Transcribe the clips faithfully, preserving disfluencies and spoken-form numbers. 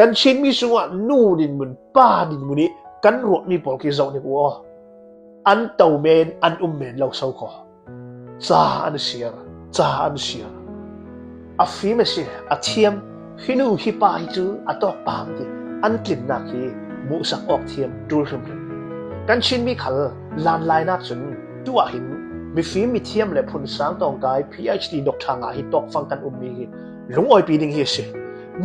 Kan Chin mi sungah nu dinmun, pa dinmun ih kan ruahmi pawl khi zoh ning uh aw. An to men, an um men lo so khaw. Ca an siar, ca an siar. A fim a si, a thiam, hi nu hi pa hi cu a tawk pam ti an tlinnak hi muhsak awk thiam ṭul hrimhrim. Kan Chin mi khal lanlainak cun tuah hin mifim mithiam le phunsang tawngkai P H D doctor ngah hi tawkfang kan ummi hi lungawipi ding hi a si.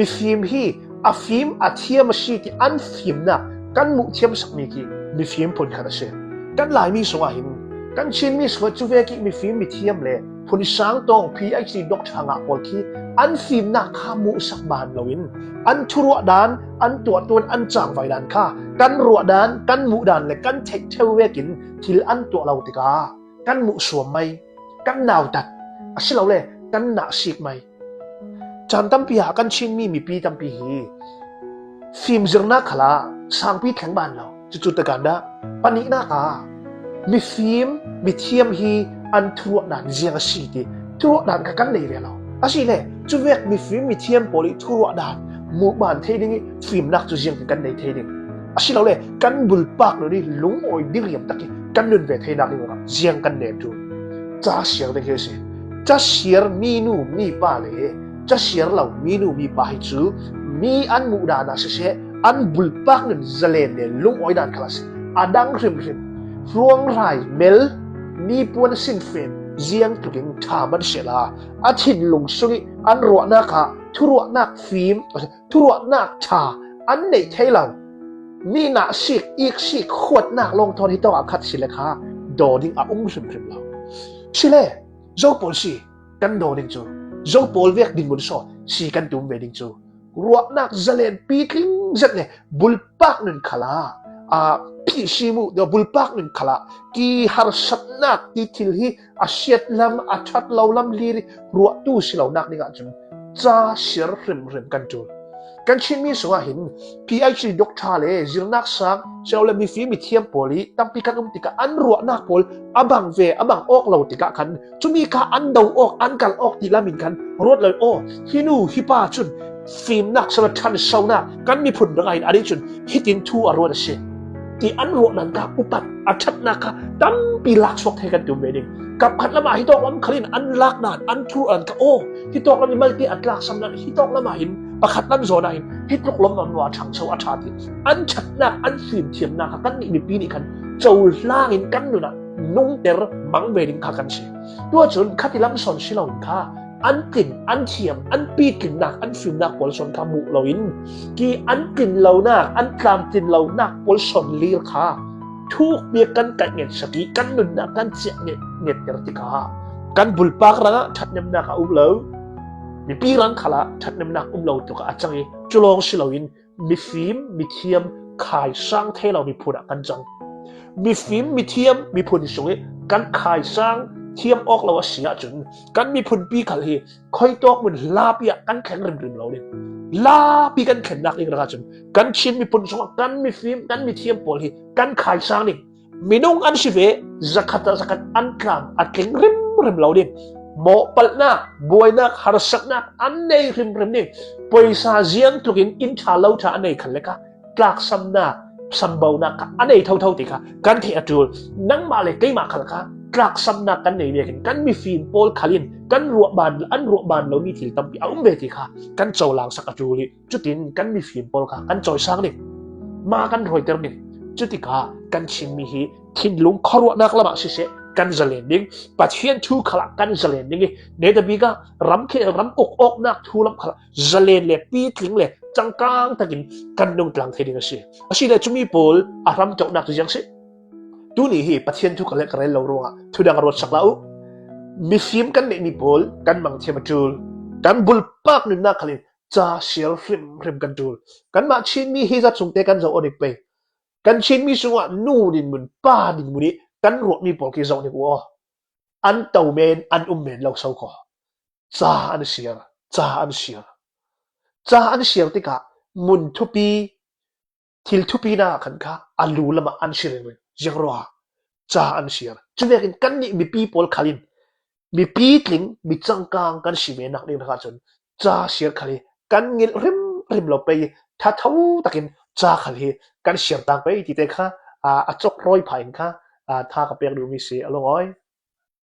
Mifim hi a fim a thiam a si ti an fimnak kan muh thiamsakmi khi mifim phunkhat a si. Kan Laimi sungah hin, kan Chinmi sungah cuvek ih mifim mithiam le phunsang tawng P H D doctor ngah pawl khi an fimnak kha muhsak ban loin an thuruah dan, an tuahtuan, an cangvai dan kha kan ruah dan, kan muh dan le kan theih ṭheu vekin thil an tuah lo tikah kan muh suam mai, kan nautat, asilole kan nahsik mai. Caan tampi ah kan Chinmi mipi tampi hi fimzirnak khalah sangpi thleng ban lo. Cucu takan dah panihnak ah mifim mithiam hi an thuruahdan ziang a si ti thuruahdan kha kan nei ve lo. Asile cuvek mifim mithiam pawl ih thuruahdan muh ban thei ding ih fimnak cu ziangtin kan nei thei ding? Asilole kan bulpak lo dih lungawi diriam tak ih kan nun ve theinak ding ah ziang kan nei ṭul? Ca siar ding hi a si. Ca siar minu mipa le ca siar lo minu mipa hi cu mi an muhdan ah siseh, an bulpak nun zalen le lungawi dan khal a si. A dang hrimhrim, hruanghrai mel, nipuan sinfen ziang tlukin ṭha man sehla a thinlung sungih an ruahnak ah thuruahnak fim, thuruahnak ṭha an neih thei lo. Mi nahsik, iksik, khuatnak lawng thawn hitawk ah khat si le kha daw ding a um hrimhrim lo. Sile zo pawl si kan daw ding cu, zo pawl vek dinmun saw si kan tum ve ding cu, ruahnak zalen pitling zet le bulpak nun khalah, a, phihsim uh, bulpak nun khalah kiharsatnak ti thil hi a siat lam, a ṭhat lo lam lir ih ruahtu si lonak dingah cun ca siar hrimhrim kan ṭul. Kan Chinmi sungah hin P H D doctor le zirnak sang, silole mifim mithiam pawl ih tampi kan um tikah an ruahnak pawl a bang ve, a bang awk lo tikah khan cumi kha an do awk, an kal awk ti lam in khan ruat lo. Aw, hi nu hi pa cun fimnak, sala ṭhansonak kan miphun ringah hin a dih cun hitin thu a ruat a si ti an ruahdan kha upat a ṭhatnak kha tampi laksuak thei kan tum ve ding. Kapkhat lamah hitawk lam khal in an lakdan, an thu an kha, aw, hitawk lam in malte a tlaksamdan, hitawk lamah hin pakhat lam zawn ah hin hi tluk lam lam a ṭhangso a ṭha ti an ṭhatnak, an fimthiamnak kha kannih mipi nih khan cohlang in kan nun ah nungter mang ve ding kha kan si. Tuah cun khati lam sawn si loin kha an tlin, an thiam, an pitlinnak, an fimnak pawl sawn kha muh loin ki an tlin lonak, an tlamtlin lonak pawl sawn lir kha thukpiak kan kaih ngetsak ih kan nunnak kan ciah nget, ngetter tikah kan bulpak rangah ṭhatnemnak a um lo, mipi rang khalah ṭhatnemnak um lo tluk ah a cang ih cu lawng si loin mifim mithiam khaisang thei lo miphun ah kan cang. Mifim mithiam miphun sungih kan khaisang thiam awk lo a si ahcun kan miphunpi khal hi khuitawk mun hlapi ah kan thleng rimrim lo ding. Hlapi kan thlennak ding rak ahcun kan Chin miphun sungah kan mifim, kan mithiam pawl hi kan khaisang ding. Minung an si ve, zakhat ah zakhat an tlam, a tling rimrim lo ding. Mawhpalhnak, buainak, harsatnak an nei hrimhrim ding. Poisa ziang tlukin inn ṭha lo ṭha a nei khan le kha tlaksamnak, sambonak kha a nei thotho ti kha kan theih a ṭul. Nangmah le keimah khal kha tlaksamnak kan nei vekin kan mifim pawl khal in kan ruahban, an ruahban lomi thil tampi a um ve ti kha kan colangsak a ṭul ih cutin kan mifim pawl kha kan cawisang ding, ma kan hruaiter ding. Cutikah kan Chinmi hi thinlung khuaruahnak lamah siseh kan zalen ding, Pathian thu khalah kan zalen ding ih netabik ah ram khi ram uk awknak thu lam khalah zalen le pitling le cangkang takin kan nungtlang thei ding a si. Asile cumi pawl a hramtohnak cu ziang si. Tuni hi Pathian thu ka le ka rel lo ruangah thudang a ruatsak la uh. Mifim kan neihmi pawl kan mang thiam a ṭul. Kan bulpak nunnak khal in ca siar hrimhrim kan ṭul. Kanmah Chinmi hi zat sungte kan zoh aw ning pei. Kan Chinmi sungah nu dinmun, pa dinmun ih kan ruahmi pawl khi zoh ning uh aw. An to men, an um men lo so khaw. Ca an siar, ca an siar. Ca an siar tikah mun thupi, thil thupinak ah khan kha a lu lamah an si ringring. Ziangruangah ca an siar. Cuvekin kannih mipi pawl khal in mipi tling, mi cangkang kan si ve nak ding rak ahcun ca siar khal hi kan ngilh hrim rimlo pei, thatho takin ca khat hi kan share tang pei tite kha, a, a cawk rawi pha in kha, a, tha ka pek duh mi si a lungawi.